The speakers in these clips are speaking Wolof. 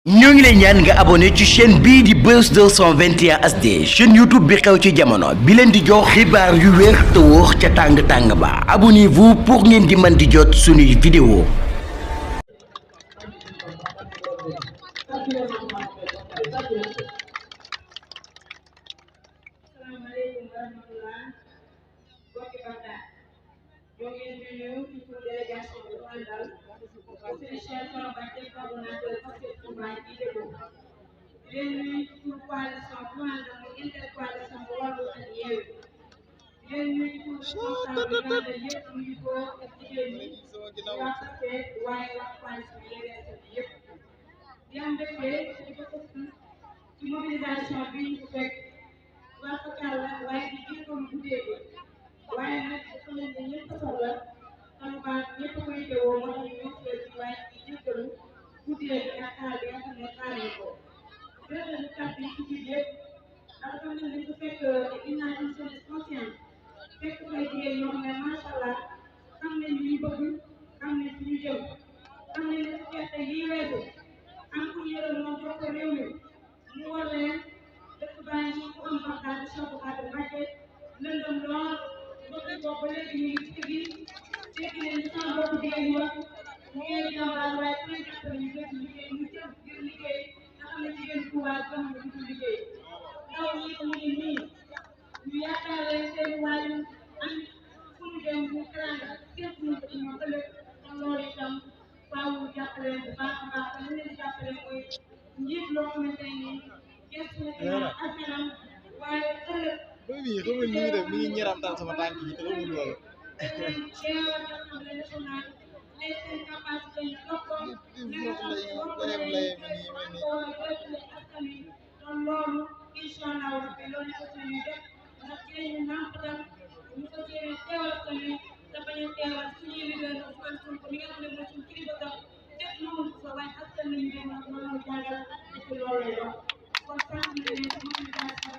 ñoo ngi lay ñaan nga abonné ci chaîne bii di Buzz 221 HD chaîne YouTube bi xew ci jamono bi leen di jox xibaar yu wér te wóor ca tàng-tàng ba abonnez-vous pour ngeen di mën di jot suñuy vidéo. Mobilisation bi ñu fekk waa Fakala waaye di jëndoon guddee bi waaye nag dafa leen ne ñëpp soxla kon ba ñëpp koy teewoo moo tax ñu ñëw ci waaye di jëndalu guddee bi ak xaar bi nga xam ne xaaree ko vraiment kàddu yi ci biir yëpp dafa xam ne dañ ko fekk une jeunesse consciente fekk fay jigéen ñoo xam ne macha allah xam nañ li ñu bëgg xam nañ fi ñu jëm xam nañ ne su fekkee lii weesu am ku yore moom jox ko réew mi mu war leen dëkk baa ngi ko am bàkkaar di soog a Mbàkke lëndëm lool bëgg ko ba léegi ñu ngi ci biir dégg leen li sama mbokku jigéen ñi wax ñu ngi jàmbaar waaye ku leen jàppale ñu def liggéey ñu jëm ngir liggéey nga xam ne jigéen Tuubaa gëm na ñu liggéey ndaw ñi ko mu ngi nii ñu yaakaar leen seen waaju am fu ñu dem ñu teranga képp ñu ko ñoo ëllëg kon loolu itam faaw ñu jàppale leen bu baax a baax te ñu leen di jàppale mooy njiit loo xamante ne gëstu na ci askanam waaye ëllëg xamul ni def mi ngi ñëramtaan sama tànk yi te xamul loolu teewal assemblée nationale les seen capacité ñu toog ko askan wi kon loolu incha allah rabbi loolu ko ñu def ndax ci ñu nampatal ñu ko jéem teewal askan wi te bañ a teewal suñuy leader Ousmane Sonko mi nga xam ne mooy suñu kilifa sax def lu mu fa waaye askan wi ñu dem loolu jàngal ci loolu lay dox kon sant nañ leen ci mobilisation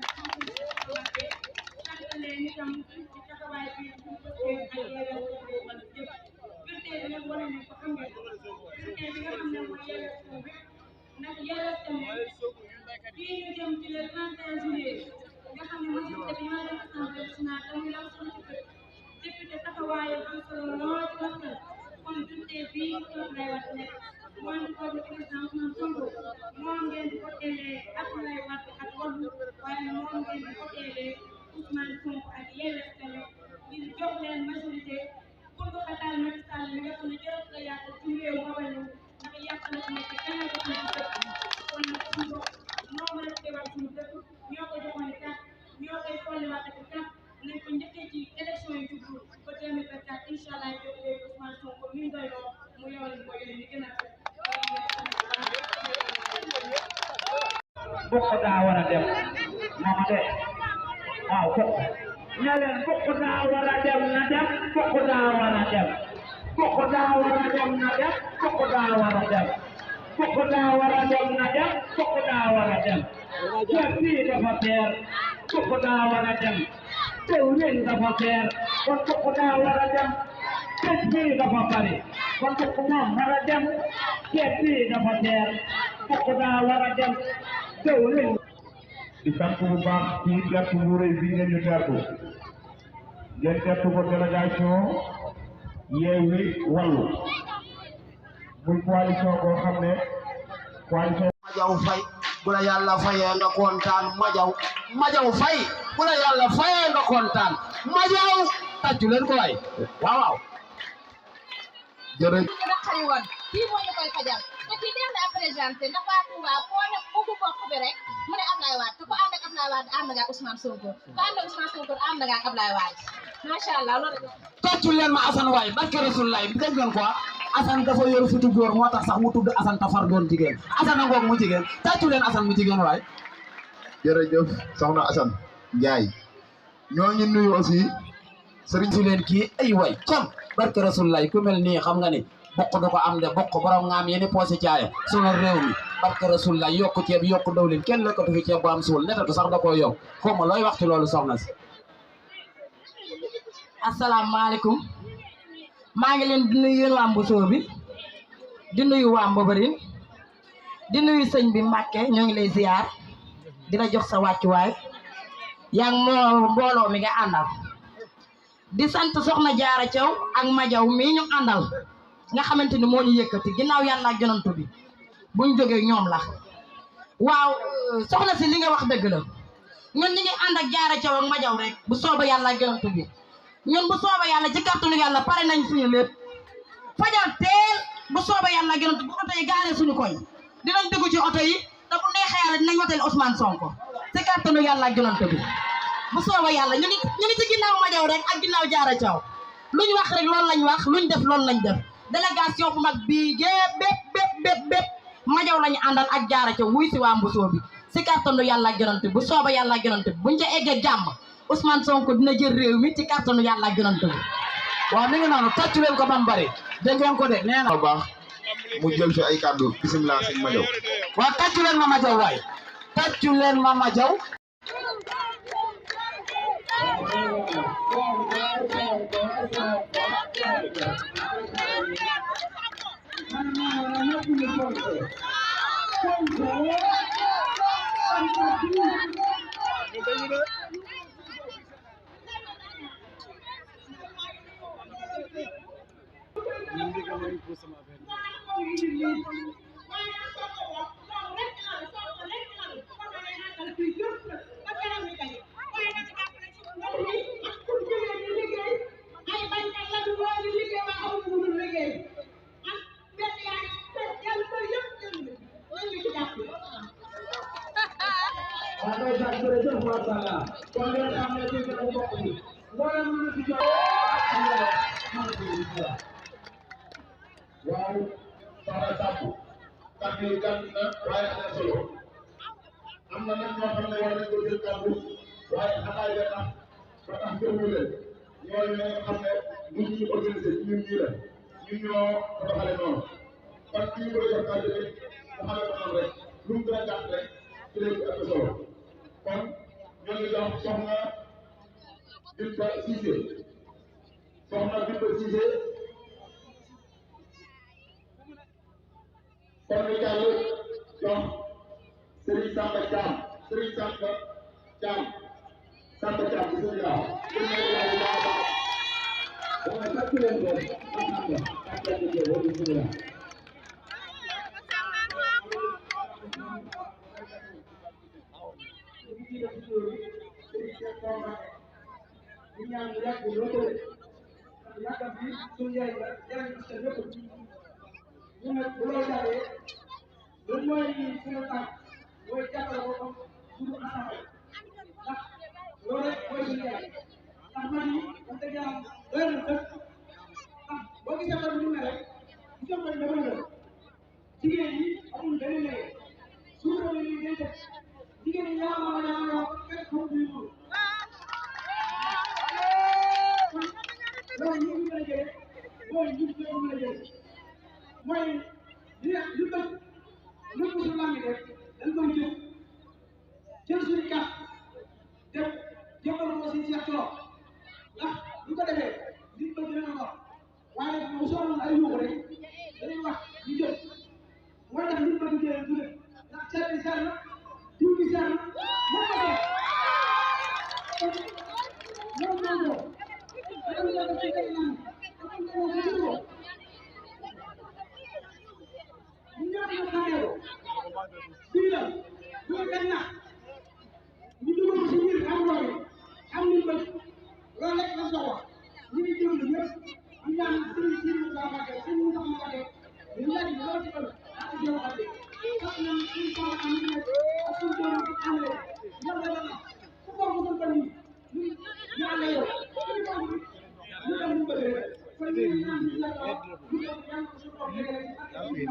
sant leen itam ci taxawaay bi ñu ko ay yéen bulletin bi nag wane nañ ko xam ngeen bulletin bi nga xam ne mooy yelleef bi nag yelleef tamit fii ñu jëm ci le 31 juillet nga xam ne majorité bi ñoo dem assemblée nationale te muy am solo ci kër député taxawaayam am solo lool ci waxtaan kon bulletin bii ñu lay wax nekk mooy ñu ko président Ousmane Sonko moom ngeen di voteelee Abdoulaye Wade ak Wallu waaye moom ngeen di voteelee Ousmane Sonko ak yelleef tamit ngir jox leen majorité pour nga xatal Macky Sall mi nga xam ne jërët la yàq ci réew ma bañu ndax yàq na ci nekk kenn ko ci dëkk kon nag suñu moo mën a teewal suñu dëkk ñoo ko joxoon kat ñoo koy folliwaat ak kat nañ ko njëkkee ci élection yi jublu ba 2024 incha allah jox leen Ousmane Sonko mi doy loo mu yowal ko yéen ñi gën a bokk daa war a dem mama de waaw bokk ne leen bokk daa war a dem na dem bokk daa war a dem bokk daa war a dem na dem bokk daa war a dem bokk daa war a dem na dem bokk daa war a dem ceeb bii dafa seer bokk daa war a dem diwlin dafa seer kon bokk daa war a dem ceeb bii dafa bari kon bokk moom war a dem ceeb bii dafa seer bokk daa war a dem diwlin di sant bu baax ci gerte bu rëy bi ngeen ñu tertu ngeen tertu ko délégation Yewwi Wallu muy coalition boo xam ne coalition Majaw Fay bu la yàlla fayee nga kontaan Majaw Fay bu la yàlla fayee nga kontaan Majaw tàccu leen ko waay waaw jërëjëf xari woon kii moo ñu koy fajal te kii def na présenté ndax waa Touba foo ne bëggu bokk bi rek mu ne Ablaye Wade te ku ànd ak Ablaye Wade ànd nga ak Ousmane Sonko ku ànd ak Ousmane Sonko ànd nga ak Ablaye Wade macha allah loolu tàccu leen ma Assane waay barke Rasulullah bi dégg ngeen ko Assane dafa yor fitu góor moo tax sax mu tudd Assane tafar doon jigéen Assane ngoog mu jigéen tàccu leen Assane mu jigéen waay jërëjëf soxna Assane Ndiaye ñoo ngi nuyu aussi sëriñ su leen kii ay way cam barke Rasulullah ku mel nii xam nga ni bokk du ko am de bokk borom nga am yéen poosé caaya sunu réew mi barke Rasulullah yokku ceeb yokku dawlin kenn lekkatu fi ceeb bu am suul netatu sax da koo yokk xaw ma looy wax ci loolu soxna si asalaamaaleykum maa ngi leen di nuyu yéen waa Mbusoo bi di nuyu waa Mbobarine di nuyu sëñ bi Mbàkke ñoo ngi lay ziar di la jox sa wàccuwaay yaa ngi mbooloo mi nga àndal di sant soxna Jaara Thiaw ak Majaw mii ñu àndal nga xamante ni moo ñu yëkkati ginnaaw yàlla ak yonent bi buñ jógee ñoom la waaw soxna si li nga wax dëgg la ñun ñi ngi ànd ak Jaara Thiaw ak Majaw rek bu sooba yàlla ak yonent bi ñun bu sooba yàlla ci kàttanu yàlla pare nañ suñu lépp fajar teel bu sooba yàlla ak yonent bu oto yi gaaree suñu koñ dinañ dugg ci oto yi te bu neexee yàlla dinañ woteel Ousmane Sonko ci kàttanu yàlla ak yonent bi bu sooba yàlla ñu ngi ci ginnaaw Majaw rek ak ginnaaw Jaara Thiaw luñ wax rek loolu lañ wax luñ def loolu lañ def délégation bu mag bii bépp Majaw lañu àndal ak Jaara Thiaw wuy si waa Mbusoo bi ci kàttanu yàlla ak yonent bi bu sooba yàlla ak yonent bi buñ ca eggee jàmm Ousmane Sonko dina jël réew mi ci kàttanu yàlla ak yonent bi waaw mi ngi noonu tàccu leen ko bam bari dégg ngeen ko de nee na baax mu jël fi ay kàddu bisimilah sëñ Majaw waaw tàccu leen ma Majaw waay tàccu leen ma Majaw waaw Fara Samb kàddu yi gàtt na waaye am na solo am na nag ñoo xam ne war nañ ko jël kàddu waaye xanaa ya tax ba tax jëmmu leen ñooñu nga xam ne ñun ñu organisé ñun ñii la ñun ñoo doxale noonu parce que ñu ko jox kàddu bi mu xamee ko noonu rek lu mu gën a gàtt rek ci leen ci ëpp solo kon ñoo ngi jox soxna Binta Cissé soxna Binta Cissé kon ñu jàll jox Serigne Samba Thiam Serigne Samba Thiam Samba Thiam bisimilah. waaw tàcc leen ko bisimilah. ñu ne bu loolu jàllee loolu mooy suñu tànk mooy jàppale ko comme suñu assemblée ndax loolu rek mooy suñu yaay ndax man yi wax dëgg yàlla doy na dëkk ndax boo gisee man ñu ne rek gisoo man dama la jigéen ñi amul benn léegi suñu doon yi day def jigéen ñi ñoo fekk ko du ñu loolu ñu mën a jëlee mooy ñu mën a jëlee mooy lu bëgg lu ko su lambi rek dañ koy jël suñu carte def jëmbal ko si Cheikh Thioro ndax bu ko defee li bëgg dina ko waaye bu soxla ay yuuxu rek dañuy wax ñu jël mooy tax li bëgg jël du def ndax ceeb bi seer na diw bi seer na moo ko def loolu moo ko bii la bu ñu benn nax ñu dugal ko si biir am loolu am nañu bëgg loolu rek la soxla ñu ngi jënd ñëpp ñu ñaan suñu suñu Moussa suñu Moussa Mbacke ñu laaj loolu ci bëgg ak jëw xale sax na suñu sama am ñu nekk ak suñu doon àndee ñoom la la ku bokk suñu bëgg ñu ànd yow suñu bokk ñu dem ñu bëgg rek kon ñu ñaan ñu la ko ñu ko ñaan ko suñu bokk rek ak ñu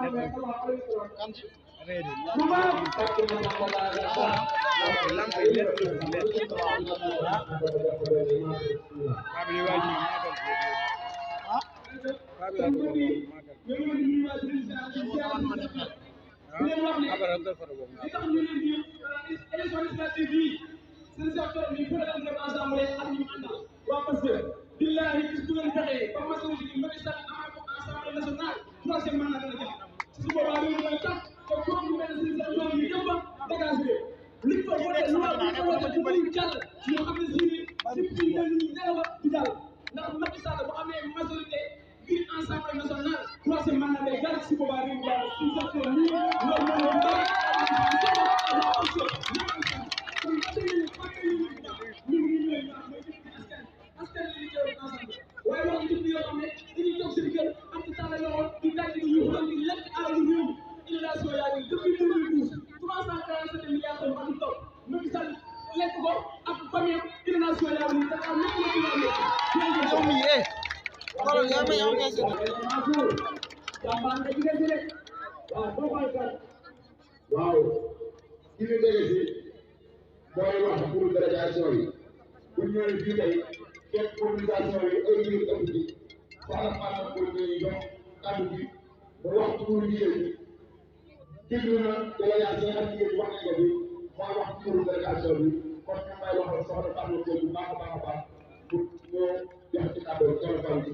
te kuréel gu mel ne si zone yi yëpp a dégagé li ko voté loi bi ko voté bu muy jàll ñu xam ne si depuis ñu nelaw du jàll ndax Macky Sall bu amee majorité biir Assemblée nationale troisième mandat day jàll si boobaa réew mi daal su fekkee ni loolu moom waaye wax dëgg yoo xam ne dañuy toog seen kër am ci tànn yoo xam di daj di ñu xam ne lekk alalu réew mi inondation yaa ngi depuis 2012 347 milliards d'euros ak toog Macky Sall lekk ko ak famille inondation yaa ngi Dakar nekk na ci wàllu yow mi yee xoolal yaa may am ngay seen jàmbaar nga jigéen si rek waaw boo koy kar waaw ki ñu dégg si mooy wax pour délégation yi bu ñëwee fii tey fekk mobilisation yi ay mbir ëpp ci soxla maanaam pour ñu jox kàddu bi ba wax pour liggéey bi déglu na délégation yi ak jigéen wax nañ ko bi mooy wax pour délégation bi kon ñu may wax soxla Fatou Ndiaye bu baax a baax a baax pour ñu jox ci kàddu soxla Fatou ci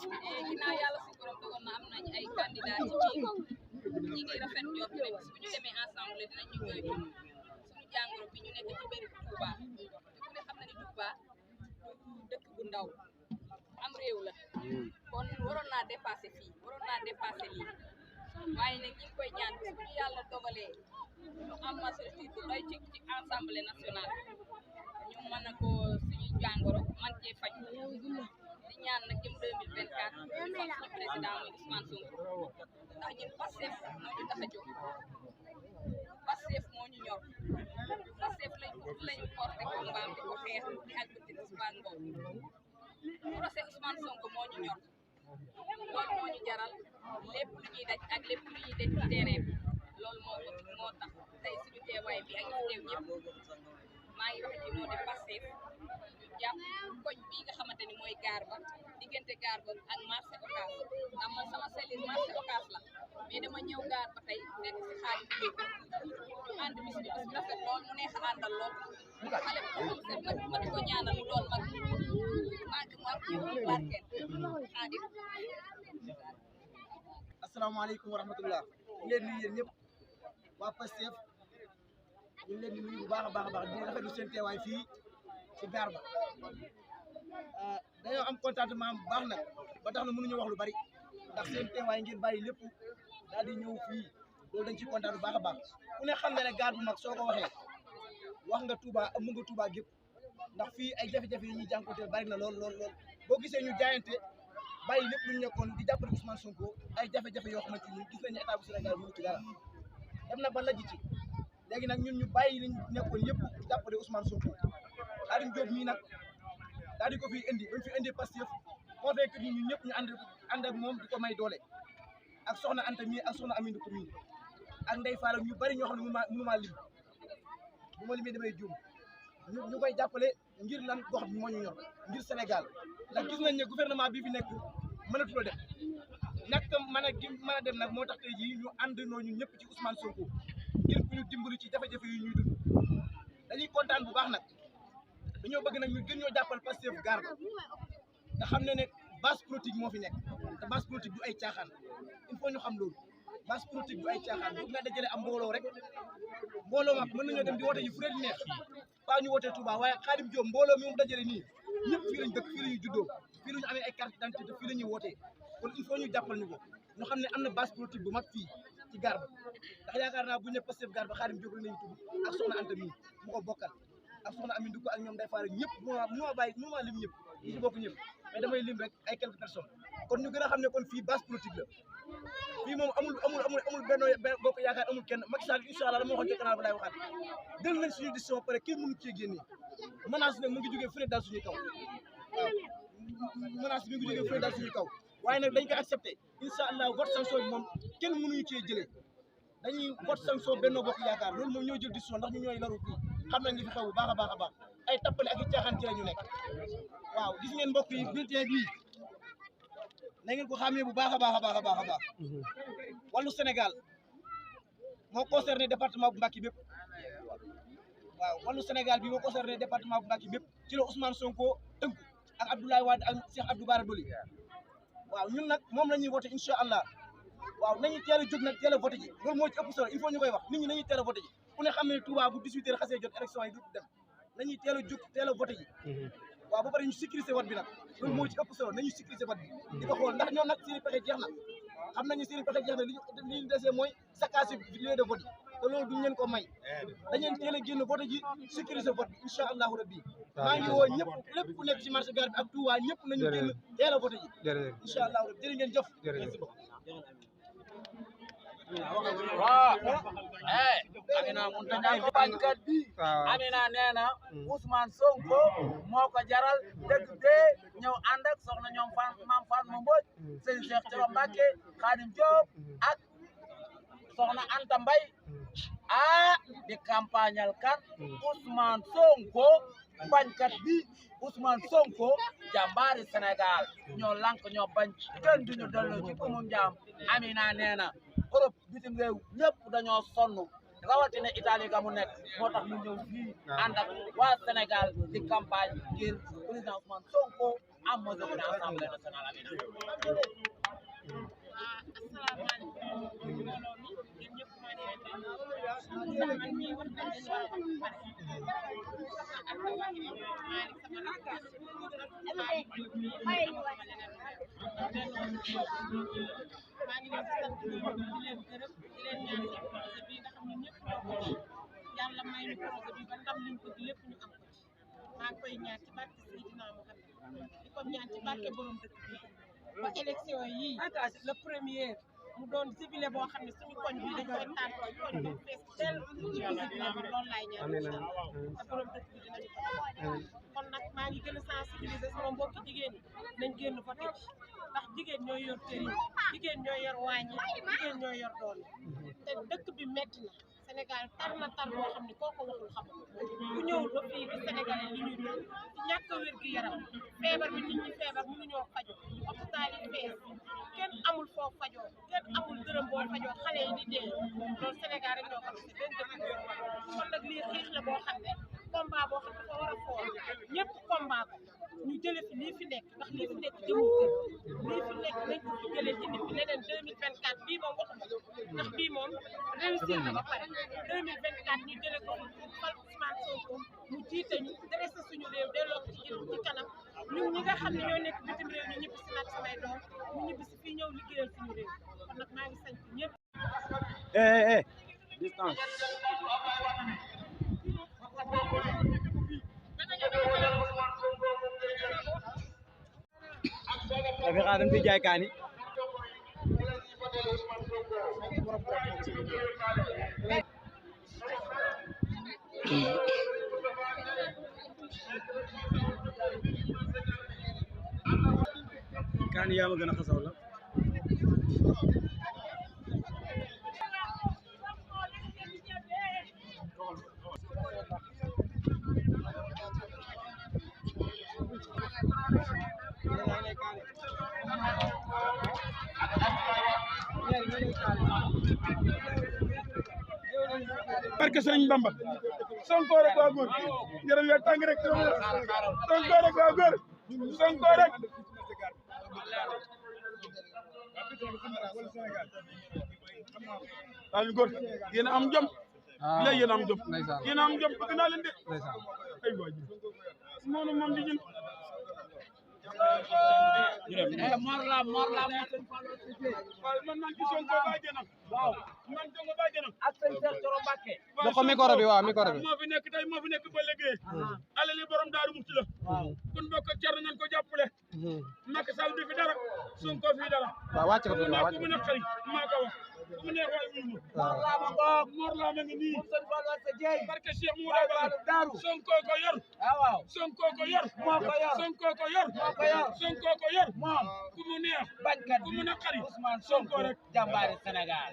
suñu ginnaaw yàlla suñu borom dogal na am nañ ay candidat ci biir ñi ngi rafet jot ne bis bu ñu demee ensemble dinañ ñu joytu suñu jàngoro bi ñu nekk ci biir Touba te ku ne xam na ni Touba dëkk bu ndaw am réew la kon waroon naa dépassé fii waroon naa dépassé lii waaye nag ñi ngi koy ñaan bis bu ñu yàlla dogalee ñu am majorité bu doy ci Assemblée nationale ñu mën a ko suñu jàngoro man cee faj di ñaan nag jëm 2024 ñu fal suñu président muy Ousmane Sonko ndax ñun Pastef moo ñu tax a jóg Pastef moo ñu ñor Pastef lañu porté combat di ko xeex di ak bëgg Ousmane Sonko procès Ousmane Sonko moo ñu ñor loolu moo ñu jaral lépp lu ñuy daj ak lépp lu ñuy daj ci terrain bi loolu moo tax tey suñu teewaay bi ak ñu teew ñëpp maa ngi wax ci noonu Pastef ñu jàpp koñ bii nga xamante ni mooy gaar ba diggante gaar ba ak marché Ocass ndax man sama cellule marché Ocass la mais dama ñëw gaar ba tey nekk si xaalis bi ñu ànd bis bi rafet lool mu neex a àndal lool xale bu xam set nag ma di ko ñaanal mu doon mag mu barkeel xaadim. asalaamaaleykum wa rahmatullah ñu leen nuyu yéen ñëpp waa Pastef ñu leen di nuyu bu baax a baax a baax di rafetlu seen teewaay fii ci gaar ba dañoo am contentement bu baax nag ba tax na mënuñu wax lu bari ndax seen teewaay ngeen bàyyi lépp daal di ñëw fii loolu dañ ci kontaan bu baax a baax ku ne xam ne gaar bu mag soo ko waxee wax nga Touba am nga Touba gépp ndax fii ay jafe-jafe yi ñuy jànkuwanteel bari na lool lool lool boo gisee ñu jaayante bàyyi lépp lu ñu nekkoon di jàppale Ousmane Sonko ay jafe-jafe yoo xamante ni gis nañu état bu Sénégal mënu ci dara dem na ba lajj ci léegi nag ñun ñu bàyyi liñ nekkoon yëpp jàppale Ousmane Sonko Khadim Diop mii nag daal di ko fi indi ba mu fi indi Pastef convaincre ñun ñëpp ñu ànd ak moom di ko may doole ak soxna Anta mii ak soxna Aminata mii ak Ndeye Fall ñu bari ñoo xam ne mënu maa lim bu ma limee damay juum ñu koy jàppale ngir lan gox bi moo ñu ñor ngir Sénégal ndax gis nañ ne gouvernement bi fi nekk mënatu la dem nag mën a dem nag moo tax tey jii ñu àndandoo ñun ñëpp ci Ousmane Sonko ngir ku ñu dimbali ci jafe-jafe yi ñuy dund dañuy kontaan bu baax nag dañoo bëgg nag ñu gën ñoo jàppal Pastef gaar ba te xam ne base politique moo fi nekk te base politique du ay caaxaan il faut ñu xam loolu base politique du ay caaxaan bu nga dajale am mbooloo rek mbooloo mag mën nañoo dem di woote yi fu leen neex faa ñu wootee Touba waaye Khadim Diop mbooloo mi mu dajale nii ñëpp fii lañ dëkk fii la ñuy juddoo fii la ñu amee ay carte d'identité fii la ñuy wootee kon il faut ñu jàppal ñu ko ñu xam ne am na base politique bu mag fii ci gaar ba ndax yaakaar naa bu ñëpp Pastef gaar ba Xaadim Jóob lañuy tudd ak soxna Anta mi mu ko bokkal ak soxna Ami Nduko ak ñoom day faara ñëpp mu ma bàyyi mu ma lim ñëpp ñi ci bokk ñëpp mais damay lim rek ay quelques personnes kon ñu gën a xam ne kon fii base politique la fii moom amul benn bokk yaakaar amul kenn Macky Sall incha allah la ma waxoon ci canal ba lay waxaat jël nañ suñu décision ba pare kenn mënu cee génne menace nag mu ngi jógee fu ne daal suñuy kaw waaw menace bi mu ngi jógee fu ne daal suñuy kaw waaye nag dañ ko accepté incha allah vote sanction bi moom kenn mënuñu cee jëlee dañuy vote sanction Benno Bokk Yaakaar loolu moom ñoo jël décision ndax ñu ñooy laru fii xam nañ li fi xew bu baax a baax a baax ay tappale ak i caaxaan ci la ñu nekk waaw gis ngeen mbokk yi bulletin bii na ngeen ko xàmmee bu baax a baax a baax a baax a baax wàllu Sénégal moo concerné département bu Mbacké bépp waaw wàllu Sénégal bi moo concerné département bu Mbacké bépp ci la Ousmane Sonko tënku ak Abdoulaye Wade ak Cheikh Abdou Bara Dolly waaw ñun nag moom la ñuy voté incha allah waaw nañu teel a jóg nag teel a voté ji loolu moo ci ëpp solo il faut ñu koy wax nit ñi nañuy teel a voté ji ku ne xam ne Touba bu 18h xasee jot élection yi du dem nañuy teel a jóg teel a voté ji waaw ba pare ñu sécuriser vote bi nag loolu moo ci ëpp solo nañu sécuriser vote bi di ko xool ndax ñoom nag seeni pexe jeex na xam nañu seeni pexe jeex na li ñu desee mooy saccage lieu de vote yi te loolu duñ leen ko may dañeen teel a génn vote ji sécuriser vote bi incha allahu rabbi maa ngi woo ñëpp lépp ku nekk ci marché gare bi ak Touba ñëpp nañu génn teel a vote ji incha allahu rabbi jërë ngeen jëf waaw Amina munta ñàkk bañkat bi Amina nee na Ousmane Sonko moo ko jaral dëgg dee ñëw ànd ak soxna ñoom Mame Fatma Mbodj Serigne Cheikh Thioro Mbacké Khadim Diop ak soxna Anta Mbaye di campagnal kan Ousmane Sonko bañkat bi Ousmane Sonko jàmbaari Sénégal ñoo lank ñoo bañ kenn duñu delloo ci kumum jaam Amina nee na Europe bitim réew ñëpp dañoo sonn rawatina Italie ga mu nekk moo tax ñu ñëw fii ànd ak waa Sénégal di campagne ngir président Ousmane Sonko am majorité Assemblée nationale Amina. maa ngi leen di sant di leen gërëm di leen ñaan ci projet bi nga xam ne ñëpp ñoo ko yàlla may ñu projet bi ba ndam liñ bëgg lépp ñu am ko ci maa ngi koy ñaan ci barke Seydina Muhammad di ko ñaan ci barke borom dëkk bi ba élection yii le premier mu doon ciblé boo xam ne suñu koñ bi dañ koy tànn koñ bi fees tel ci ciblé ba loolu laay ñaan te borom dëkk bi dinañu ko kon nag maa ngi gën a sensibiliser sama mbokki jigéen ñi nañ génn voté ci ndax jigéen ñooy yor kër yi jigéen ñooy yor wàññi jigéen ñooy yor doole te dëkk bi metti na Sénégal tar na tar boo xam ne kooku waxul xamul ku ñëw ba fii di Sénégalais li ñuy dund ci ñàkk a wér gi yaram feebar bi nit ñi feebar mënuñoo fajoo hôpital yi fees kenn amul foo fajoo kenn amul dërëm boo fajoo xale yi di dee loolu Sénégal rek ñoo ko ci benn dëkk kon nag lii xiix la boo xam ne combat boo xam ne dafa war a foor ñëpp combat ko ñu jële fi lii fi nekk ndax lii fi nekk jëmul kër lii fi nekk nañ ko fi jëlee indi fi leneen 2024 bii moom waxuma ndax bii moom réussir na ba pare 2024 ñu jële ko fal Ousmane Sonko mu jiite ñu dressé suñu réew delloo ko ci kanam ñun ñi nga xam ne ñoo nekk bitim réew ñu ñibbi si nag samay doom ñu ñibbi si fii ñëw liggéeyal suñu réew kon nag maa ngi sant ñëpp distance dafa xaar dañ fi jaay kaani kaani yaa ma gën a xasaw la barke Sëriñ Bamba Sonko rek waa góor yaram yaa tàng rek Sonko rek waa góor Sonko rek waa ñu góor yéen a am jom léegi yéen a am jom yéen a am jom bëgg naa leen de ay waay noonu moom di ñun Morla moo sëñ Fallou waaye man ci Sonko bàjjenam waaw man Sonko bàjjenam ak sëñ Cheikh Thioro Mbacké jox ko micro bi waaw micro bi moo fi nekk tey moo fi nekk ba liggéey alali borom Daaru Muxti la kon bokk ak Thierno nañ ko jàppale Macky Sall du fi dara Sonko fi dara waaw wàcc ko tuuti wàcc ko mu naqari maa ko wax ku mu neex waay wuyu Mor la ma ngi nii sëñ Fallou sa jeey barke Cheikh Moudou Ba Daaru Sonko ko yor waaw Sonko ko yor moo ko yor Sonko ko yor moo ko yor Sonko ko yor moom ku mu neex bañkat ku mu naqari Ousmane Sonko rek jàmbaari Sénégal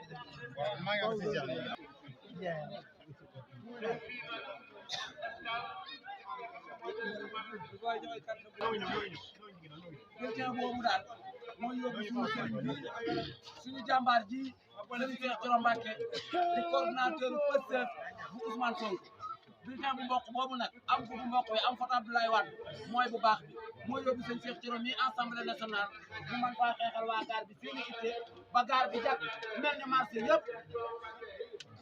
bulletin boobu daal mooy yóbbu suñu sëriñ bi suñu jàmbaar ji sëriñ Cheikh Thioro Mbacké di coordinateur Pastef bu Ousmane Sonko bulletin bu mboq boobu nag am ko bu mboq bi am photo Abdoulaye Wade mooy bu baax bi mooy yóbbu sëriñ Cheikh Thioro mi Assemblée nationale bu man faa xeexal waa gaar bi seeni itte ba gaar bi jag mel ni marché yëpp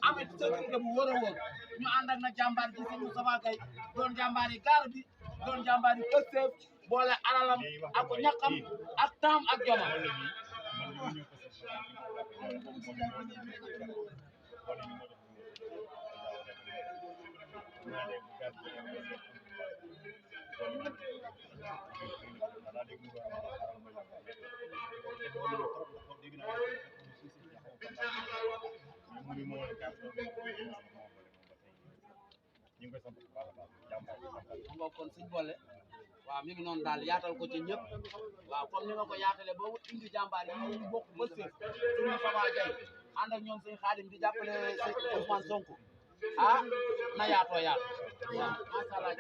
amit sécurité bu wóor a wóor ñu ànd ak nag jàmbaar ji sëriñ Moustapha Gaye doon jàmbaar yi gaar bi doon jàmbaar yi Pastef boole alalam ak ñaqam ak taam ak jomam ngo kon suñ boole waaw mi ngi noonu daal yaatal ko ci ñëpp waaw comme ni nga ko yaatale ba indi jàmbaar yi ñu bokk ba sëf suñu Moustapha Gaye ànd ak ñoom sëñ Xaadim di jàppale sëñ Ousmane Sonko ah na yaatoo yaatu waaw macha Allah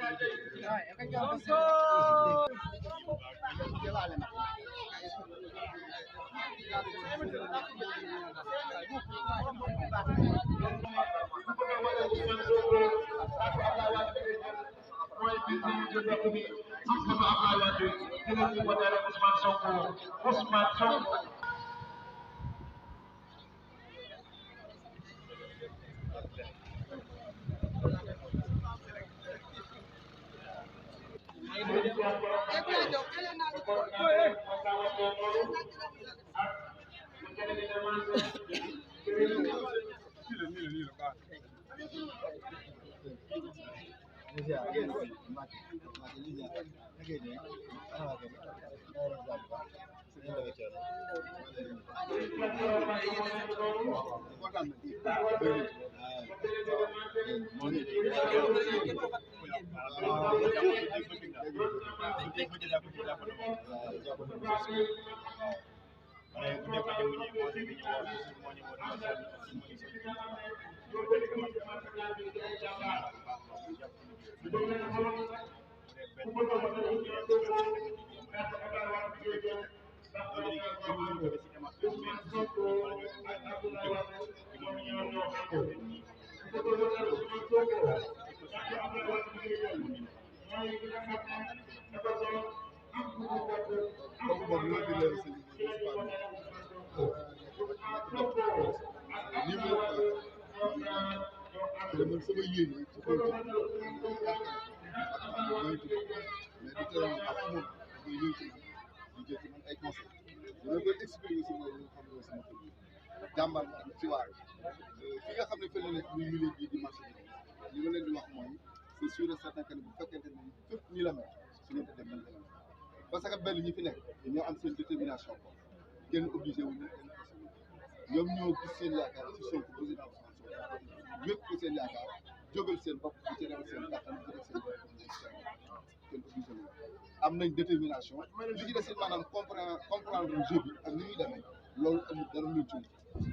jàmbaar ci waar fi nga xam ne fële nekk muy milieu bii di marché bi li ma leen di wax mooy c'est sûr et certain que bu fekkente ne fépp ñi la mel su ñu ko dem nañ la parce que benn ñi fi nekk ñoo am seen détermination ko kenn obligé wu ñu kenn forcé wu ñoom ñoo gis seen yaakaar ci Sonko président Ousmane Sonko ñëpp ko seen yaakaar jógal seen bopp bu ci def seen kattan bu def seen bopp kenn obligé wu am nañ détermination li ci des it maanaam comprendre jeu bi ak ni ñuy demee loolu amul dara lu ci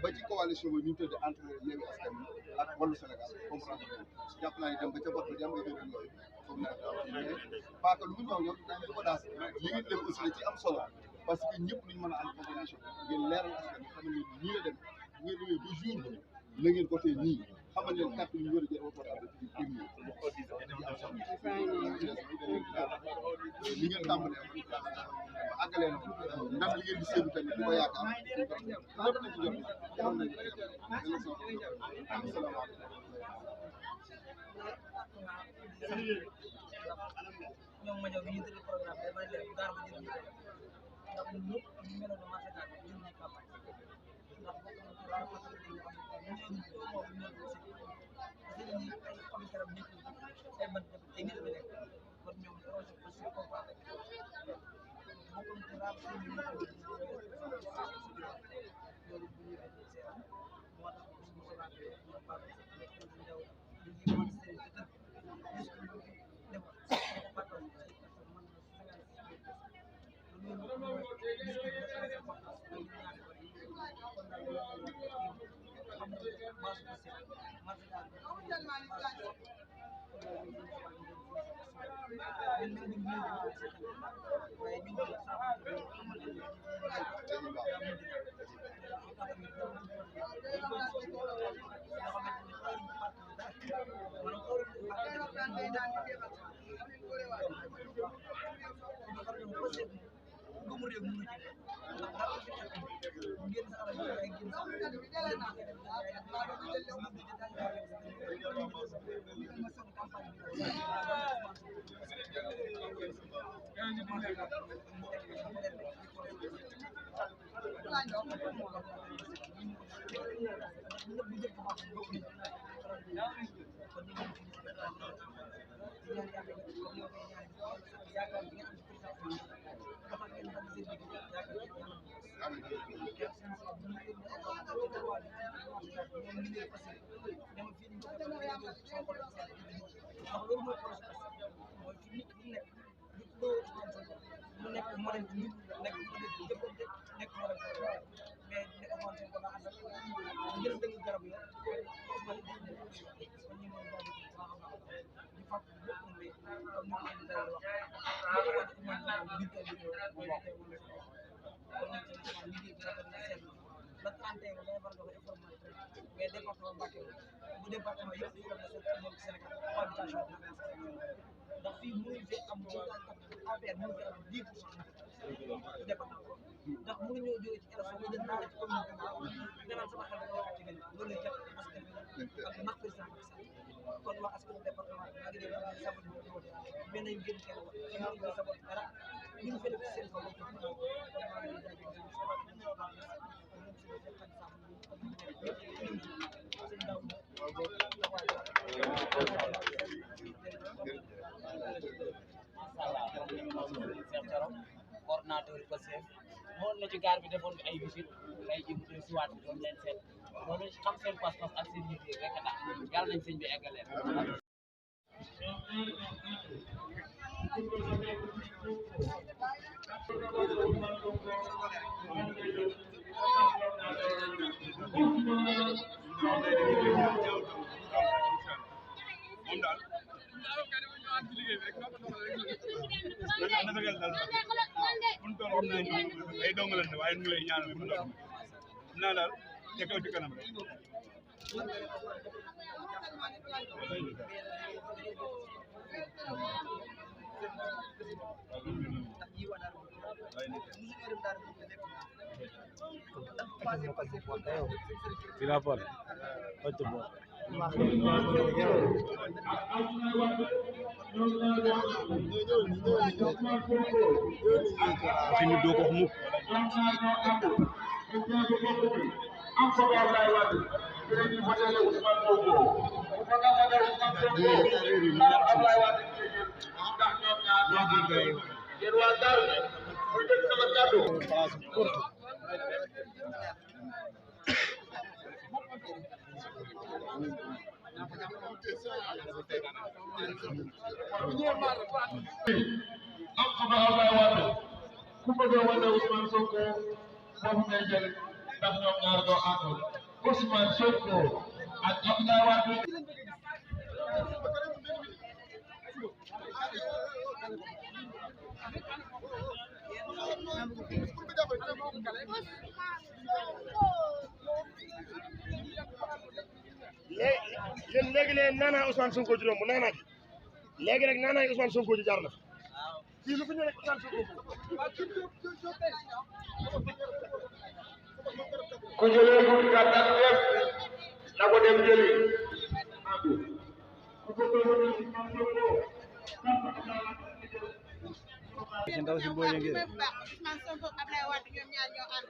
ba ci coalition bi ñu tëdd entre Yewwi Askan Wi ak Wallu Sénégal comprendre jàpp naa ni dem ba ca bopp ba dem nga dégg yooyu foog naa mais parce que lu mu ñëw ñoom dañu ko daas li ngeen def aussi la ci am solo parce que ñëpp ñu mën a am coordination ngeen leeral askan wi xam ne nii la dem bu ngeen demee ba jour bi la ngeen voté nii xamal leen carte yi ñu war a jël ba li ngeen tàmbalee ba àggalee na ndam li ngeen di séenu tamit di ko yaakaar lépp nañ ci jot xam nañ asalaamaaleykum ñoom ma ñëw bi ñu tëdd programme bi dama leen gaar ba jël ñu ndax ñun ñëpp ñu meloon na marché gaar jël nañ campagne ndax bokk na ci waa parce que ñu am ñu moom ñu ñëw ci parce que ñi ay xobi garab nekk ay ban ay nit la nekk kon ñoom projet parce que combat bokk na ci raab seen ñu loolu bu ñu moo tax suñu soxlaa ñu baax ñu ndaw ñu ngi mën seen ci dëkk coordinateur ko chef moon na ci gaar bi defoon bi ay visite tey ji mu si waat doon leen seet loolu xam seen pas-pas ak seen liggéey rek tax yàlla nañ sëñ bi eggaleen ay dong lañ ne waaye ñu ngi lay ñaanal bu doon naa daal ca kaw ci kanam rek waxinu doo ko wax mukk ku bëgg a wane Ousmane Sonko foofu ngay jël ndax ñoom ñaar doo àndul Ousmane Sonko ak Abdoulaye Wade léegi leen naanaa Ousmane Sonko ji romb naanaa ji léegi rek naanaa Ousmane Sonko ji jaar na fii lu fi ñu nekk Ousmane Sonko ku jëlee ko carte d'identité na ko dem jëli ku ko doon Ousmane Sonko ndaw si boo yëngee Ousmane Sonko Abdoulaye Wade ñoom ñaar ñoo ànd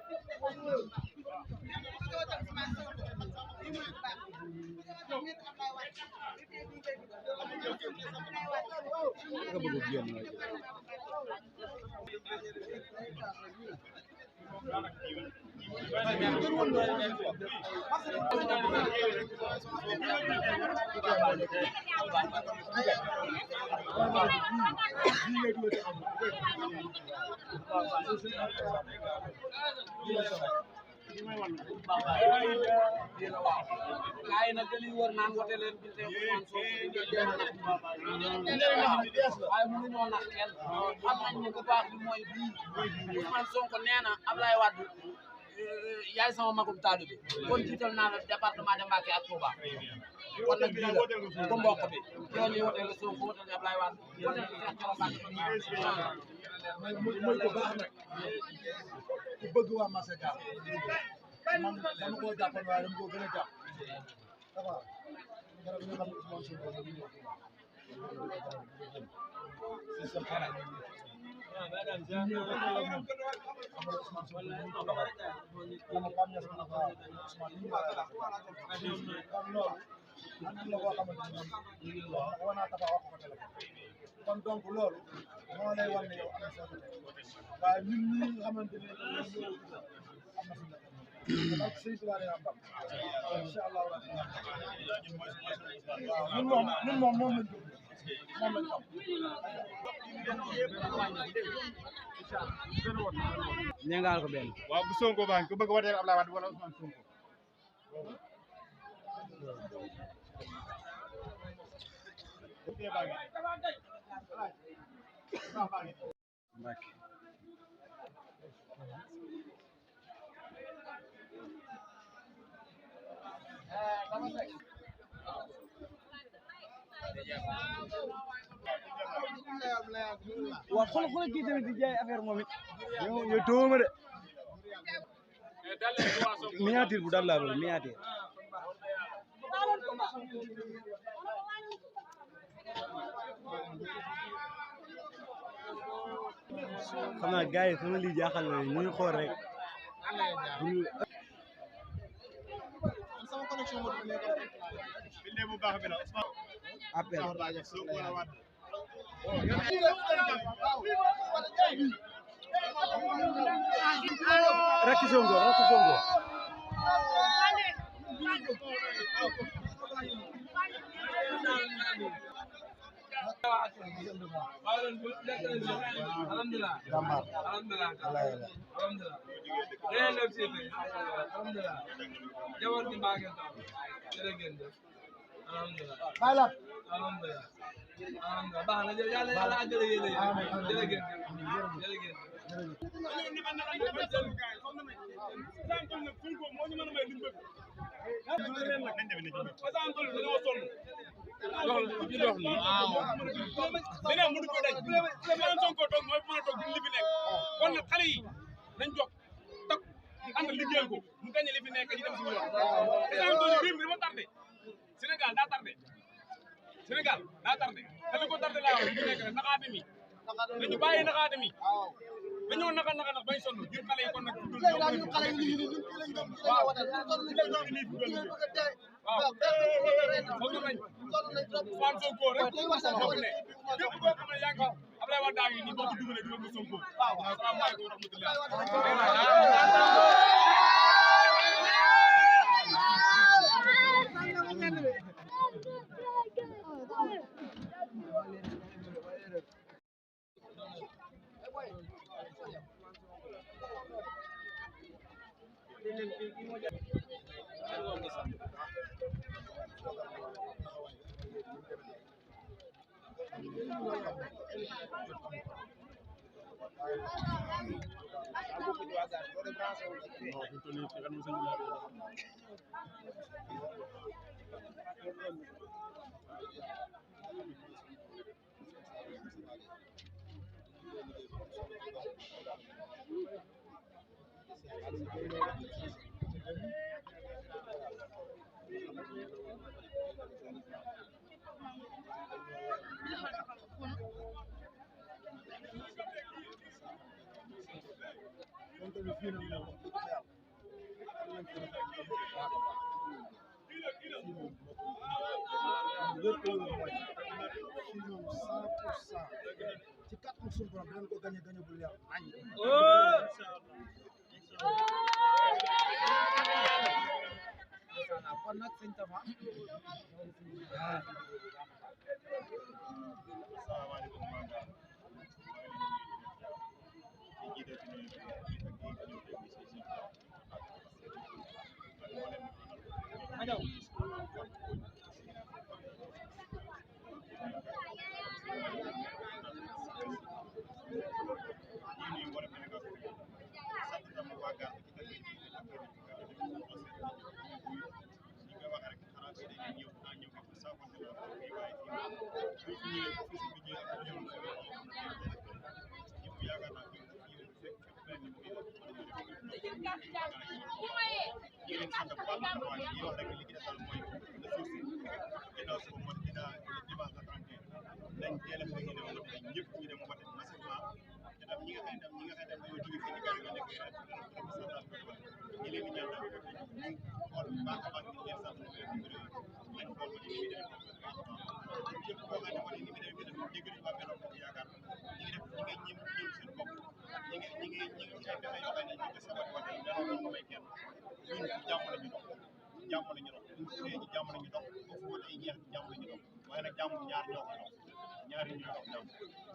nga bëgg a génn gaay nag dañuy wër naan wote leen bi te waaye mënuñoo nax kenn xam nañ ne bu baax bi mooy bii Ousmane Sonko nee na Abdoulaye Wade yaay sama magum taadu bi kon jiital naa la département de Mbacké ak Touba kon nag bii la bu mbokk bi yow ni wote nga Sonko wote nga Abdoulaye Wade wote nga Cheikh Thioro Mbacké mooy ko baax nag ku bëgg waa marché Gare man dama koo jàppoon waaye dama koo gën a jàpp dafa garab yi nga xam ne Ousmane Sonko la ñu c'est ça kon donc loolu moo lay wan ne yow am na solo waaye ñun ñi nga xamante ne am na suñu ak sëñ Tuubaa dina am ndam incha allah rabbi waaw ñun moom lañ jóg moom lañ xam ñengaal ko benn waaw bu Sonko baax ko bëgg a wateel Abdoulaye Wade wala Ousmane Sonko waaw xool kii tamit di jaay affaire moom it yow tëwuma de miniature bu dal laa bëgg miniature xam naa gars yi sama lii jaaxal na ñu ngi xool rek sama connexion mo bindé bu baax bi la appel rakki Sonko alhamdulillah jawar bi maa ngi taw jërëjëf alhamdulillah alhamdulillah baax na yàlla àggale yéen jërëjëf beneen mënu ko daj Ousmane Sonko toog mooy mën a toog li fi nekk kon nag xale yi nañ jóg tak ànd liggéeyal ko mu gañe li fi nekk ñu dem suñu yoon réew mi dafa tardé Sénégal daa tardé te li ko tardé laa wax li fi nekk rek naxaate mi dañu bàyyi naxaate mi dañoo naxa nag bañ sonn ngir xale yi kon nag xale yi waaw foog nañ Ousmane Sonko rek bokk ne képp koo xam ne yaa ngi Abdoulaye Wade daa ngi nii boo ko dugalee dugal ko Sonko asalaamaaleykum wa kon tamit fii nag moom wax dëgg fa yàlla am nañ fi rafet bu baax a baax fii moom lépp lu mu wàññi fii moom 100% ci kàttan suñu borom dinañ ko gañe gañe bu leer nañ kon nag sëñ Tafa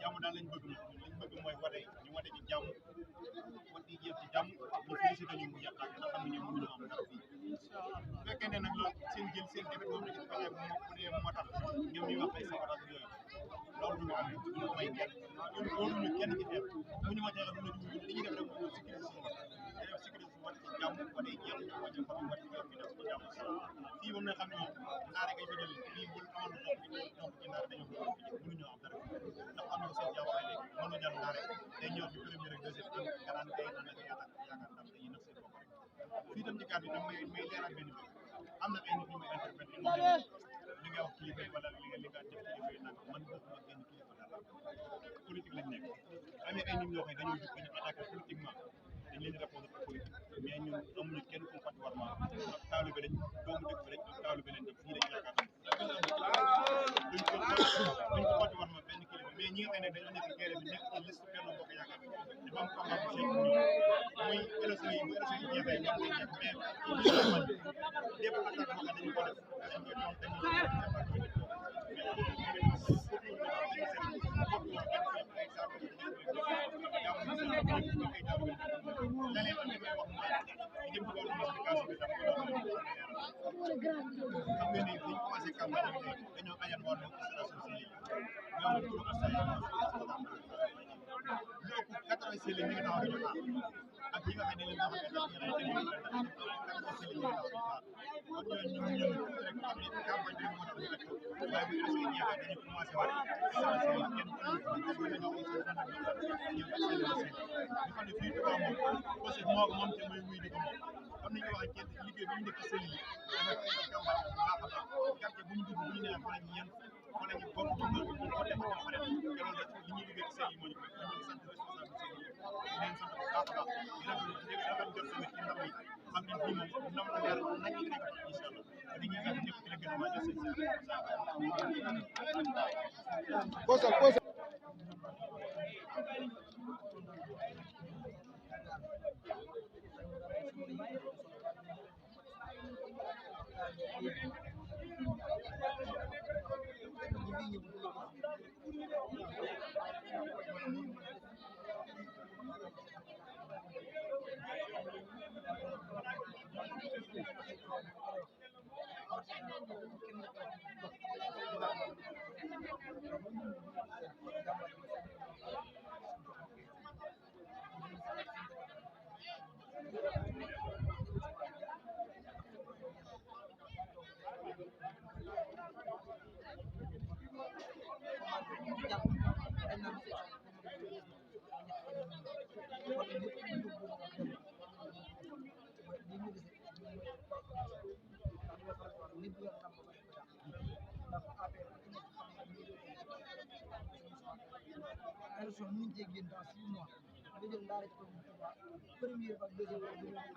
jàmm daal lañ bëgg mooy wate ñu wate ci jàmm wate yi jeex ci jàmm ñu félicité ñu mu yàq ndax xam ne ñu mënuñu am dara fii bu fekkee ne nag la seen jël seen defet boobu ci fexe moo tax ñoom ñuy wax ay sabotage yooyu loolu duñu am duñu may kenn ñun óoluñu kenn ci xeex bu ñu watee lu li ñuy def rek mooy sécurité suñu wat dañoo sécurité suñu wat ci jàmm wate yi jeex ñu wate fa wat ci jàmm ci jàmm fii moom na xam ne moom naare kay fa jël fii bu amoon na topp ci naare dañoo mënuñoo am dara ndax am na seen jàmm ay léegi mën na jàll naare day ñëw ci premier ak deuxième am garaan day na nag yaakaar ndam dañuy nax seen bopp rek fii tam ci kàddu yi tam may leeral benn bi am na ay nit ñu may interprété li nga wax kilifa yi wala li nga def kilifa yi nag man bokkuma benn kilifa dara politique lañ nekk amee ay nit ñoo xam ne dañoo jóg dañu attaqué politiquement dañ leen di répondre politique mais ñun amuñu kenn ku fàtte war ma ak taalibe lañ doomu dëkk bi lañ ak taalibe lañ def fii lañ yaakaar duñ ko fàtte war ma benn kilifa mais ñi nga xam ne dañoo nekk kéré bi nekk ci liste benn bokk yaakaar dafa am combat bu seet muy élection yi bu élection yi jeexee ñoom lañ nekk mais li ñu man lépp attaque boo xam dañu ko def dañ koy toog xam nga ni biñ commencé campagne bi dañoo ayan woon association civile ñoom pour association lu ëpp 80 civile ñi nga taxaw dañu xaar ak ñi nga xam ne leen wax ne dañu rey dañu kon ñooñu ñun rek xam ne campagne bi moo tax ñu def waaye bu élection yi jeexee dañu commencé waat association kenn dañoo xam ne fii Touba moom parce que moo ko moom te mooy wuy di ko moom comme ni ñu waxee kenn liggéey bi ñu nekk sëli yi dafa ay campagne bu baax a baax quartier bu ñu dugg bu ñu nee fa la ñu yem fa la ñu bokk bu ñu ko def ba pare te loolu li ñuy liggéey ci sëli yi moo ñu koy ñu ngi sant responsable sëli yi di leen sant bu baax a baax di rafet jot tamit ci ndam yi xam ne fii moom ndam la leer nañ ñu nekk incha allah dañuy sant ñëpp di la gën a waajal seen élection ñu ngi génn dans 6 mois jël ndaare ci commune Touba premier ak deuxième ak deuxième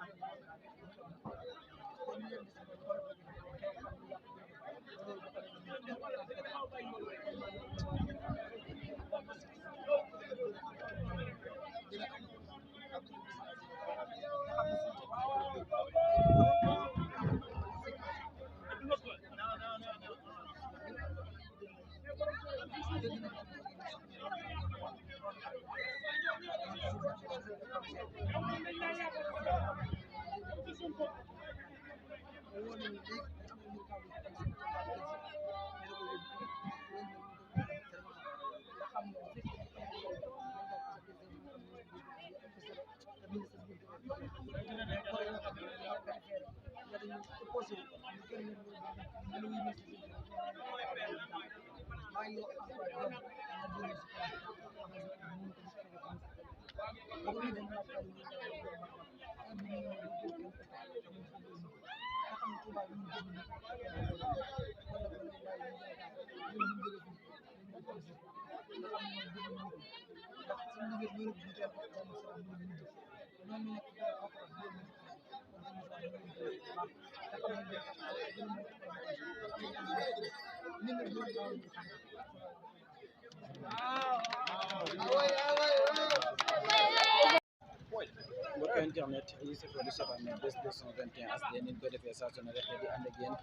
mbokk internet yi safoo di seetaan Buzz 221 HD ni ñu ko defee saa su ne rek di ànd ak yéen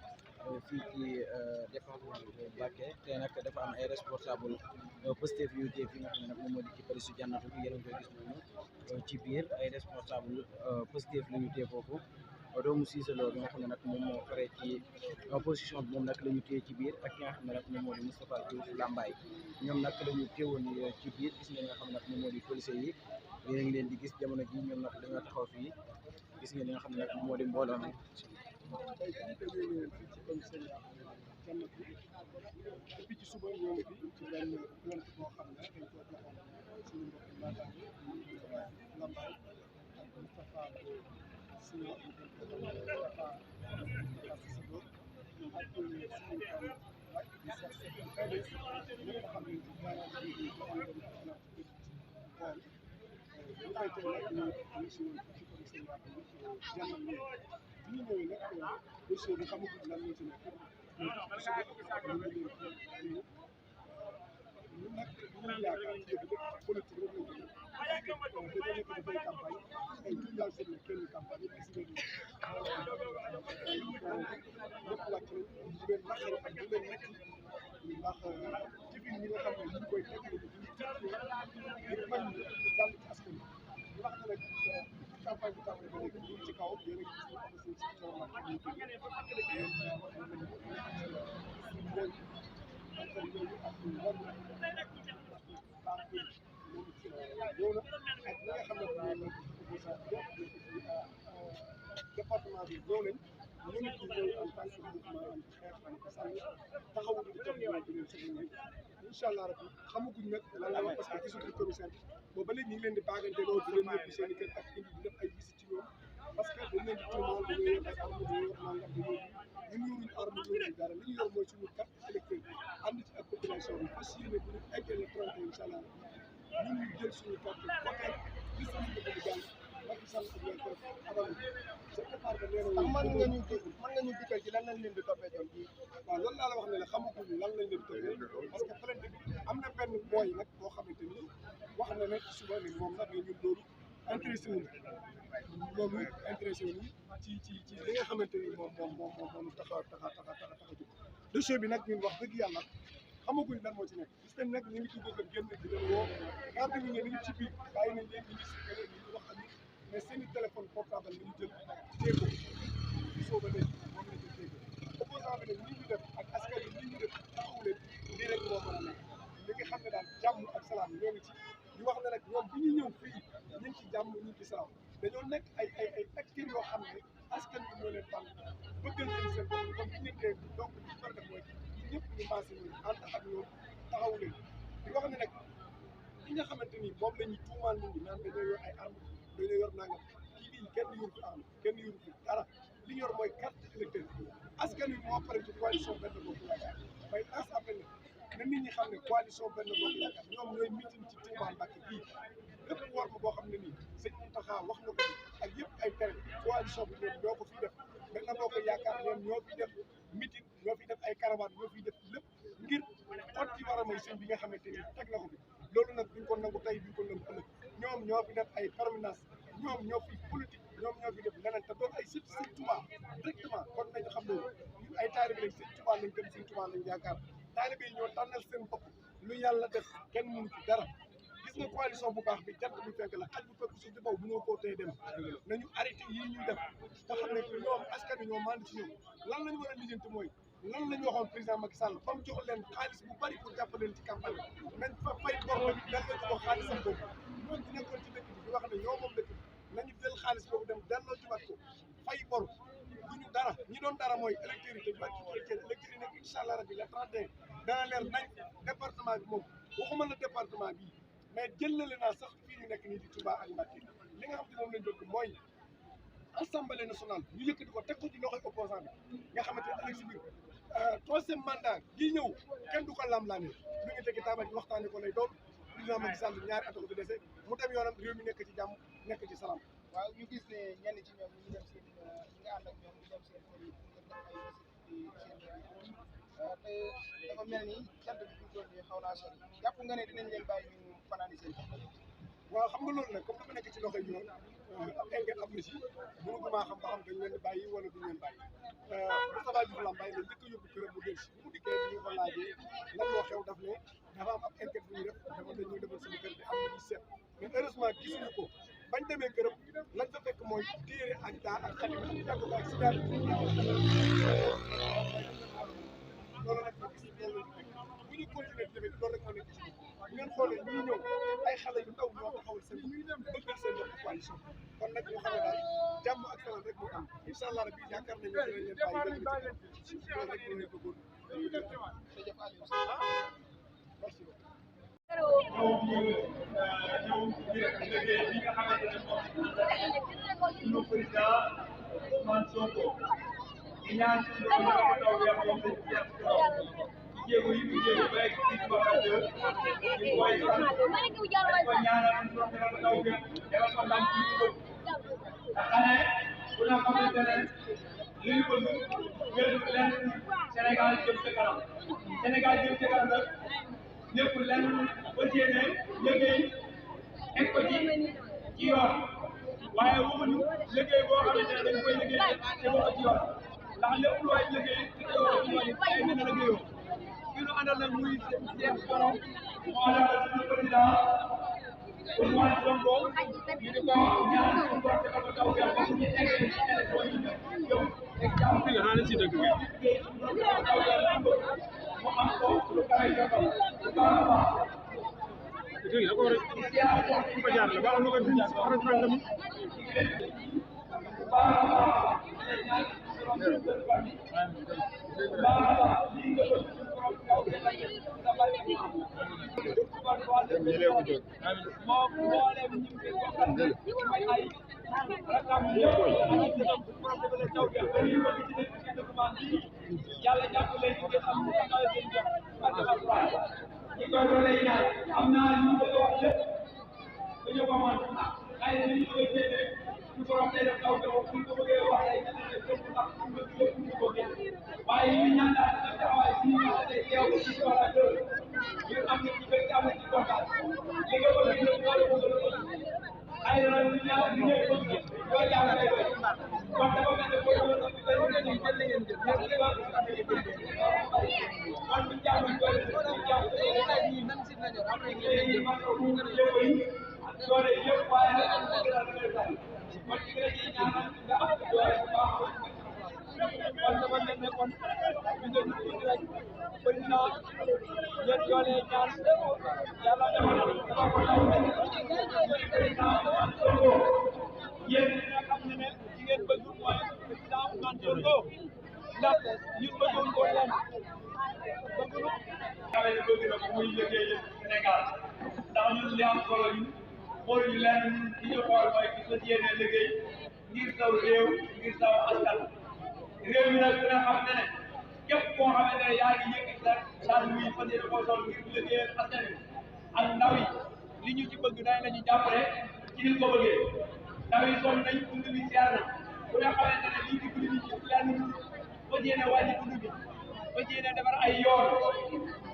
fii ci département de Mbacké tey nag dafa am ay responsable Pastef yu tee fi nga xam ne nag moom moo di ci Parisu Jannatu bi yéen a ngi koy gis noonu ci biir ay responsable Pastef la ñu tee foofu doomu Cissé Lo bi nga xam ne nag moom moo faree ci opposition bi moom nag la ñu téye ci biir ak ki nga xam ne nag moom moo di Moustapha Diouf Lambaye ñoom nag la ñu téewoon ci biir gis ngeen nga xam ne nag moom moo di policier yi yéen a ngi leen di gis jamono ji ñoom nag dañoo taxaw fii gis ngeen li nga xam ne nag moom moo di mbooloo mi depuis ci suba ñoo ngi fi ci benn plainte boo xam ne dañ ko joxoon suñu mbokk naataango Lambaye ak Moustapha Sylla Moustapha Cissé Lo ak suñu kan ak di sax seen PDS ñëpp xam ne ci garage bi joxoon leen ko na ci bool bu faytee nag ñu si woon ci commissariat bi jànnal ñu bi ñu ñëwee nag dossier bi xamaguñ lan moo ci nekk ñu nag ñu yaakaar ci yëpp politique rek lañ ko def dañoo nekk dafay campagne ay tout daal seen kenn campagne yi gis ngeen ñëpp wàcc nañ di leen naqari ak di leen metti ndax jëfin ñi nga xam ne ñu ngi koy teg ñu ngir bañ jàll ci askan wi wax na nag campagne bi tàmbali ba léegi ñu ci kaw yéen a gis ne am na seen si coono ak ñu ko département bi ñëw nañ ñu ngi ci ñëw en tant que mouvement anti xeex Khalifa Sall taxawu di jot ñoo di leen sëñ incha allah rabbi xamaguñ nag lan la wax parce que gisuñu commissaire boobu ba léegi ñu ngi leen di baagante loolu di leen yóbbu seen i kër ak indi di def ay visite ci ñoom parce que dañ leen di tuumaal dañoo yor ay arme dañoo yor nangam dañoo ñun yoruñu arme yoruñu dara li ñu yor mooy suñu carte électeur ànd ci ak population bi fas yéene bu ñu eggee le 30 incha allah ñun ñu jël suñu carte voté gis nañu ko bëgg jàll Macky Sall ak leen ko abal sa départ ba nee na mën nga ñu dikkal ci lan lañ leen di toppee doon waaw loolu laa la wax ne la xamaguñu lan lañ leen di toppee parce que plainte bi am na benn booy nag boo xamante ni wax na ne suba ni moom nag ñun loolu intéressé wuñu loolu intéressé wuñu ci li nga xamante ni moom tax a jóg dossier bi nag ñun wax dëgg yàlla xamaguñ lan moo ci nekk gis nañ nag ñu ngi ci bëgg a génn di leen woo garde bi ñu ngi ci biir bàyyi nañ leen ñu ngi si ñu wax ak nit mais seen i téléphone portable la ñu jël téye ko ci sooba léegi moom la ñu téye opposant bi nag lii ñu def ak askan bi lii ñu def taxawu leen lii rek moo mën a nekk li nga xam ne daal jàmm ak salaam ñoo ngi ci ñu wax ne nag ñoom bi ñu ñëw fii ñu ngi ci jàmm ñu ngi ci salaam dañoo nekk ay acteurs yoo xam ne askan bi ñoo leen tànn bëggal leen seen bopp comme ci nit donc li ñu def mooy ñëpp ñu maase ñu ànd ak ñoom taxawu leen di wax ne nag li nga xamante ni moom la ñuy tuumaal nit ñi naan dañoo yor ay armes dañoo yor nangam kii bii kenn yoru fi arme kenn yoru fi dara li ñu yor mooy carte électeur askan wi moo pare ci coalition Benno Bokk Yaakaar may as appel na nit ñi xam ne coalition Benno Bokk Yaakaar ñoom ñooy meeting ci Touba Mbacké bii lépp forme boo xam ne ñoom ñoo fi def ay permanence ñoom ñoo fi politique ñoom ñoo fi def leneen te doon ay sëñ Touba directement kon nañu xam loolu ñun ay taalibe lañ sëñ Touba lañ gëm sëñ Touba lañ yaakaar taalibe yi ñoo tànnal seen bopp lu yàlla def kenn mënu ci dara gis nga coalition bu baax bi jant bu fekk la xaj bu fekk suuf di baw bu ñoo koo tey dem nañu arrêté yii ñuy def te xam ne ñoom askan wi ñoo mànd ci ñoom lan lañu war a lijjanti mooy lan la ñu waxoon président Macky Sall fa mu jox leen xaalis bu bari pour jàppale leen ci campagne nañ fa fay bor la delloo ci ko xaalisam boobu ñoom ñu nekkoon ci dëkk bi di wax ne ñoo moom dëkk bi nañu jël xaalis boobu dem delloo ci wat ko fay bor duñu dara ñi doon dara mooy électeurs yi wàcc électeurs yi nag incha allah rabbi le 31 dana leer nañ département bi moom waxuma la département bi mais jëlale naa sax fii ñu nekk nii di Touba ak Mbacké li nga xam ne moom lañ bëgg mooy assemblée nationale ñu yëkkati ko teg ko ci loxoy opposant bi nga xamante ne ëllëg si biir troisième mandat yi ñëw kenn du ko lam-laamee lu ñu tegi taabal ji waxtaane ko lay doon président Macky Sall ñaari at ko fi dese mu dem yoonam réew mi nekk ci jàmm nekk ci salaam. waaw ñu gis ne ñenn ci ñoom ñu dem seen ñi nga ànd ak ñoom ñu dem seen kër yi ngir def ay visite te dafa mel ni cant bi fi mu toll nii xaw naa sori jàpp nga ne dinañ leen bàyyi ñu fanaani seen waaw xam nga loolu nag comme dafa nekk ci loxoy yoon ab enquête am na si mënuguma xam ba xam dañ leen di bàyyi wala duñ leen bàyyi Moustapha Diouf Lambaye la njëkk a yóbbu këram mu dellusi bu mu dikkee bi ñu ko laajee lan moo xew daf ne dafa am ab enquête bu ñu def dafa dañuy defal sama kër bi am na ñu seet mais heureusement gisuñu ko bañ demee këram lañ fa fekk mooy téere ak daa ak xalima ak jàpp ak si daal loolu nag moo gis loolu lañ fekk bu ñu continuer tamit loolu rek moo nekk ci bu ngeen xoolee ñii ñëw ay xale yu ndaw ñoo taxawal seen bëggal seen bopp coalition kon nag ñu xam ne daal jàmm ak salaam rek moo am incha allah rabbi yaakaar nañu ne dinañ leen bàyyi loolu rek moo leen bëggoon merci beaucoup. président Ousmane Sonko di ñaan ci lu ko taw ya ko ci jéego yi mu jéego ba ci coordinateur di koy ko ñaanal ñu ko taw ya dara ko ndam ci ko xane bu la xamante ne li ñu bëgg ngeen leen Sénégal jëm ci kanam Sénégal jëm ci kanam nag lépp lenn ba jéene liggéey teg ko ci yoon waaye waxuñu liggéey boo xamante ne dañ koy liggéey te boo ko ci yoon ndax lépp lu waay liggéey te teewoo ci yoon yi ay mën a liggéeyoo ki ñu àndal nag muy seen borom moo àndal suñu président Ousmane Sonko ñu di ko ñaan suñu borom te ko taw bi ak suñu eggee ci élection yi yow ak jàmm fi nga xam ne si dëgg bi mu am ko lu kawe jotam bu baax a baax dëgg la ko rek ko jaar la baax lu ko jaar xarat fangam yàlla jàpp leen ci nga xam ne taxaw seen jox ak alquran ci ko do lay ñaan am naa ñu ko wax lépp dañu ko man ay ñu ko jëne ñu ko wax def taw ko ñu ko bëggee wax ay ñu ko ndax ñu ko lépp ñu ko gën waaye ñu ñaan daal ci taxawaay ci ñu ko tay yow ci ko la do ñu am ci bëgg am ci kontaan li nga ko ñu ko ay na ñu ñaan ñu ko do jàmm day doy kon dafa mel ne ko ñu ko ndax ñun bëggoon ko leen bëgg xamé ne bëgg na ko muy liggéey Sénégal ndax ñun li am solo ñu xooluñu lenn li ñu xool mooy ki fas yéene liggéey ngir saw réew ngir saw askan réew mi nag dina xam ne képp koo xamante ne yaa ngi yëkkati sa daal muy fas yéene koo sol ngir liggéeyal askan wi ak ndaw yi li ñu ci bëgg dañ la ñu jàppale ci ni ko bëggee ndaw yi sonn nañ dund bi seer na bu nga xamante ne lii di guddi ci lenn fas yéene wàññi dund bi fas yéene defar ay yoon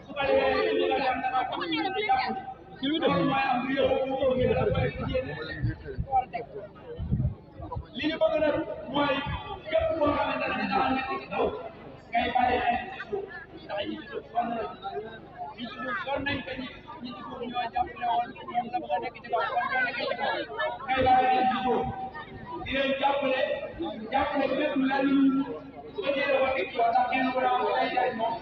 su ko defee ñu la dem dana xam ne dina jàpp loolu mooy am réew bu ko ngeen def li ñu bëgg nag mooy képp koo xamante ne dafa nekk ci kaw ngay bàyyi xel ci suuf ndax ñi ci suuf sonn nañ ñi ci suuf sonn nañ te ñi ci suuf ñoo jàppale woon ñoom nga bëgg a nekk ci kaw kon ñoo nekk ci kaw ngay bàyyi xel ci suuf di leen jàppale bépp la ñu ko jëlee wax ci yow ndax kenn ku ne am ay jaay moom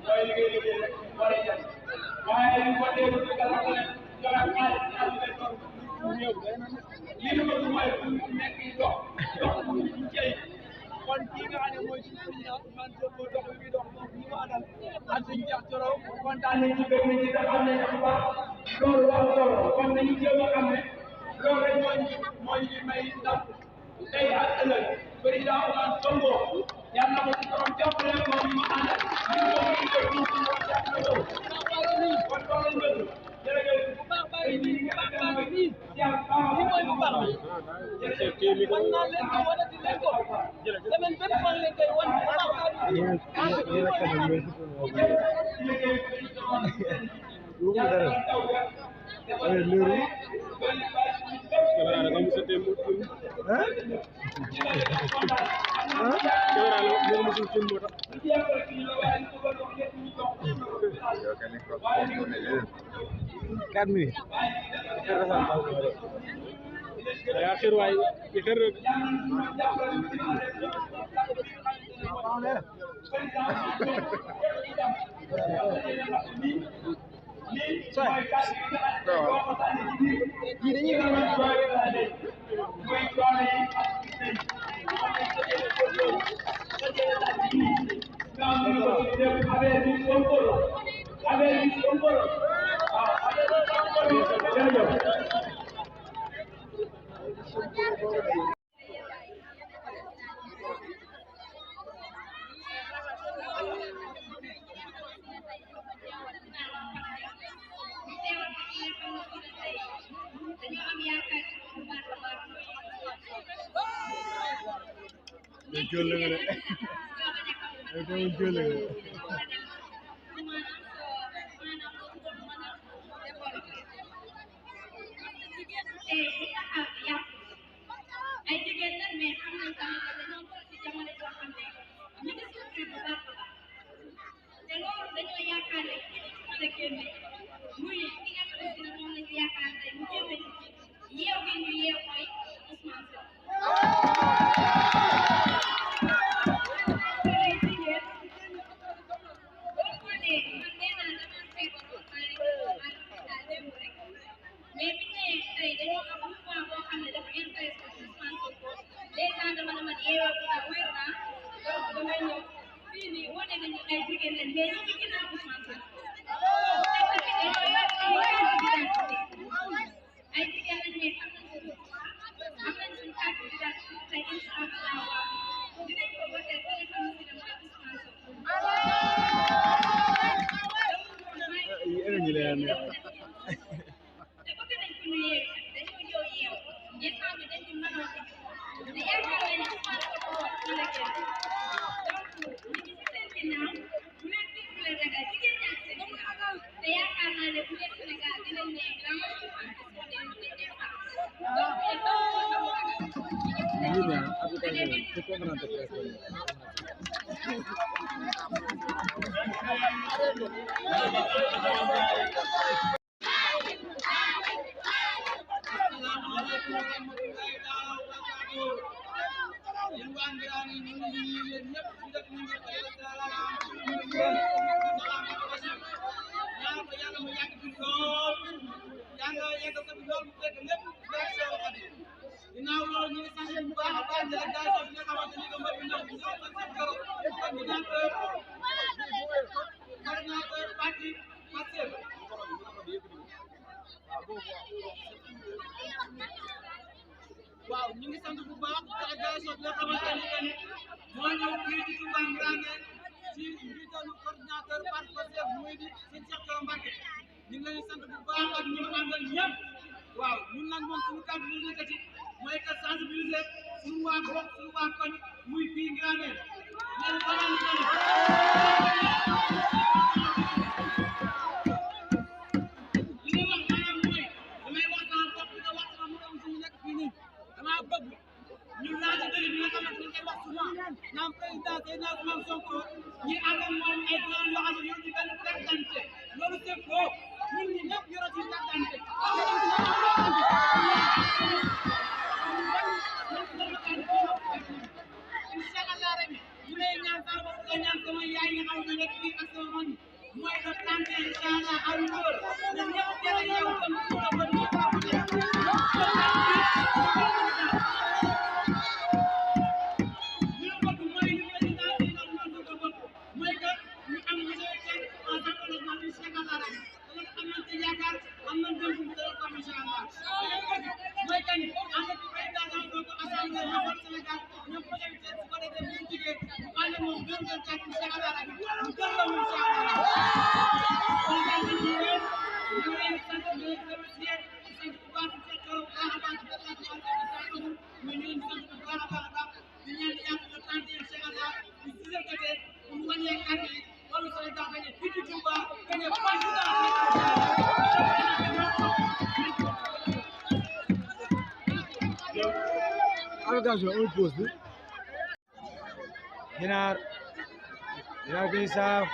mooy liggéey liggéey rek war a jaay waaye li ko déglu ci gàllankoor joxe xaalis ci am benn ñëw li ñu bëgg mooy fu nekk dox mu jëy kon kii nga xam ne mooy suñu président Ousmane Sonko dox bi muy dox moom ñu mu àndal ak suñu Cheikh Thioro kontaan nañ ci bëgg nañ ci te xam nañ bu baax loolu am solo kon nañu jéem a xam ne loolu rek moo ñu may ndam tey ak ëllëg président Ousmane Sonko yàlla na ko ci borom jàppale moom ñu mu àndal ñu ko ñu ko ñu ko kon loolu lañ bëgg jërëjëf bu baax bari ni nga xam ne nii li mooy bu baax jërëjëf man naa leen ko wane di leen ko semaine bépp man leen koy wan bu baax Kan mi ya akhir waay akhir waaw ñu ngi sant bu baax délégation bi nga xamante ni que ni moo ñëw fii ci Touba Ngirane ci njiitalu coordinateur parti Pastef muy di sëñ Cheikh Thioro Mbacké ñu ngi leen di sant bu baax ak ñu àndal ñëpp waaw ñun nag moom suñu kàddu ñu yëkkati mooy que sensibiliser suñu waa gox suñu waa koñ muy fii Ngirane leen xamal ni que ni li ñuy wax grand président Seydina Ousmane Sonko ñi ànd ak moom ay grand yoo xam ne yow ñu benn carte d'identité loolu c'est faux ñun ñi ñëpp yoroo ci carte d'identité incha allah rek bu dee ñaan sax ba nga ñaan sama yaay yi xam ne nekk fii ak sama man mooy le 31 incha allah am ngóor na ñëpp teel a yeewu tam ko ba ñu ko un pause ginaar bi saaf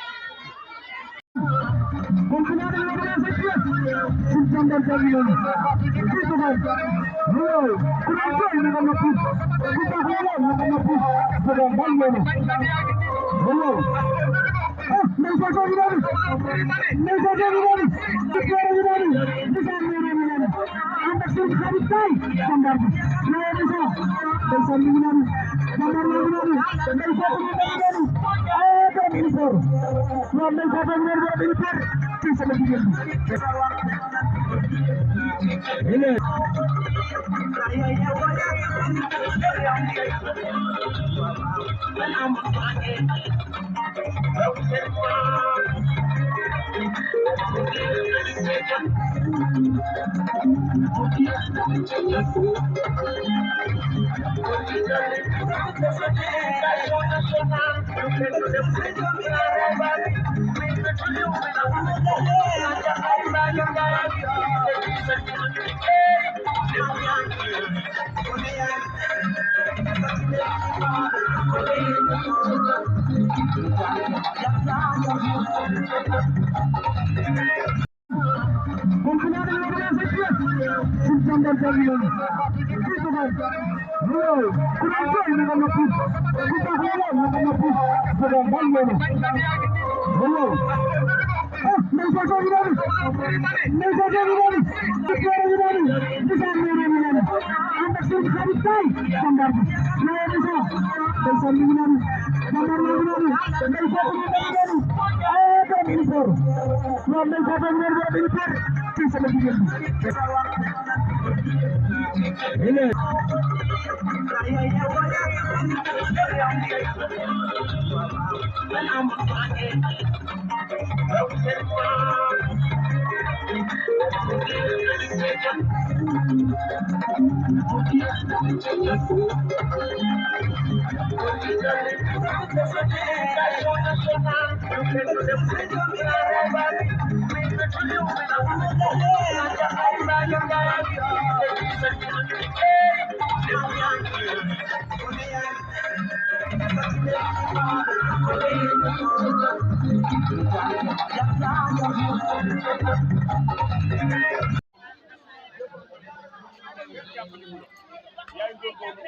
yaay góorgóorlu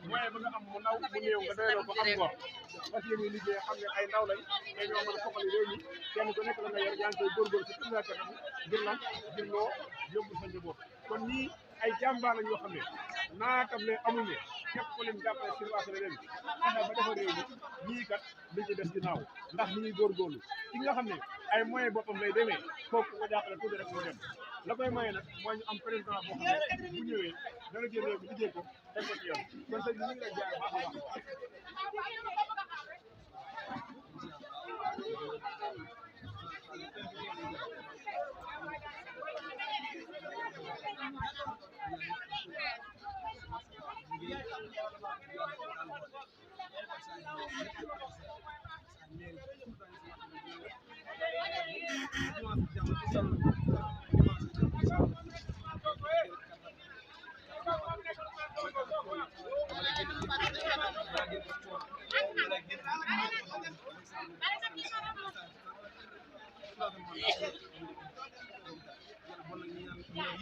moyen ba nga am mu naw mu néew nga doyaloo ko am ngor parce que liggéey xam ne ay ndaw lañ mais ñoo mën a soxali réew mi kenn ku nekk la nga yor yaa ngi koy góorgóorlu si tuuti kattan ngir lan ngir loo yóbbu sa njaboot kon ñii ay jàmbaar lañ yoo xam ne naatam leen amul ne képp ku leen jàppale si waasale leen fexe ba defar réew mi ñii kat duñ ci des ginnaaw ndax ñi ngi góorgóorlu ki nga xam ne ay moyen boppam lay demee kooku ko jàppale tuuti rek mu dem la koy maye nag mooy ñu am président boo xam ne bu ñëwee dana jël réew mi liggéey ko teg ko ci yoon kon sëñ bi ñu ngi lay jaay baax a baax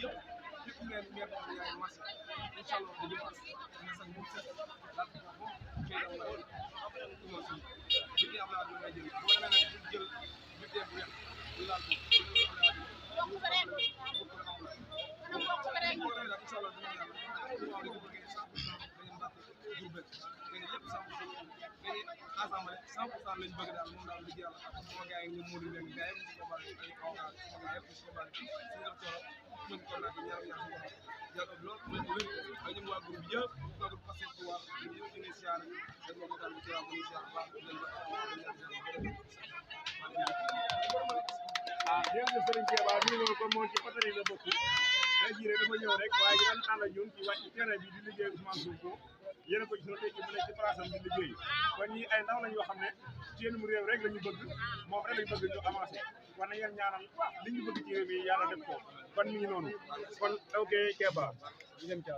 yëpp képp ngeen ngeen wax ne yaay marché incha allah di dimanche dina sax mu set daal di ko kay am na dimanche bi di am naa du may jël bu ma nag bu jël bu dee bu yàq du laal ko bokk rek incha allah dina yàlla waaw di ko bëggee 100% dañu mbàkk Diourbel léegi lépp 100% léegi assemblée 100% lañ bëgg daal moom daal liggéey yàlla ak sama gars yi ñoom Modou Mbengue gars yi ko bari ay avocat sama gars yëpp ko bari si nga tooro mën ko naa di ñaar ñaar sama jàpp loolu mën ko wér ay ñoom waa groupe yëpp waa groupe passé ko waa ñu ñëpp ñu ngi siyaare dañ ko daal di teew bu ñu siyaare baax dañ ko jërëjëf Serigne Keba mi ngi noonu kon moom ci patari la bokk tey jii rek dafa ñëw rek waaye ñu doon ànd ak ñun ci wàcc terrain bi di liggéey Ousmane Sonko yéen a ko gisoo tey jii mu nekk ci place am di liggéey kon ñii ay ndaw lañ yoo xam ne seen réew rek la ñu bëgg moom rek lañ bëgg ñu avancé kon na ngeen ñaanal li ñu bëgg ci réew mi yàlla def ko kon mi ngi noonu kon ok Keba ñu dem ci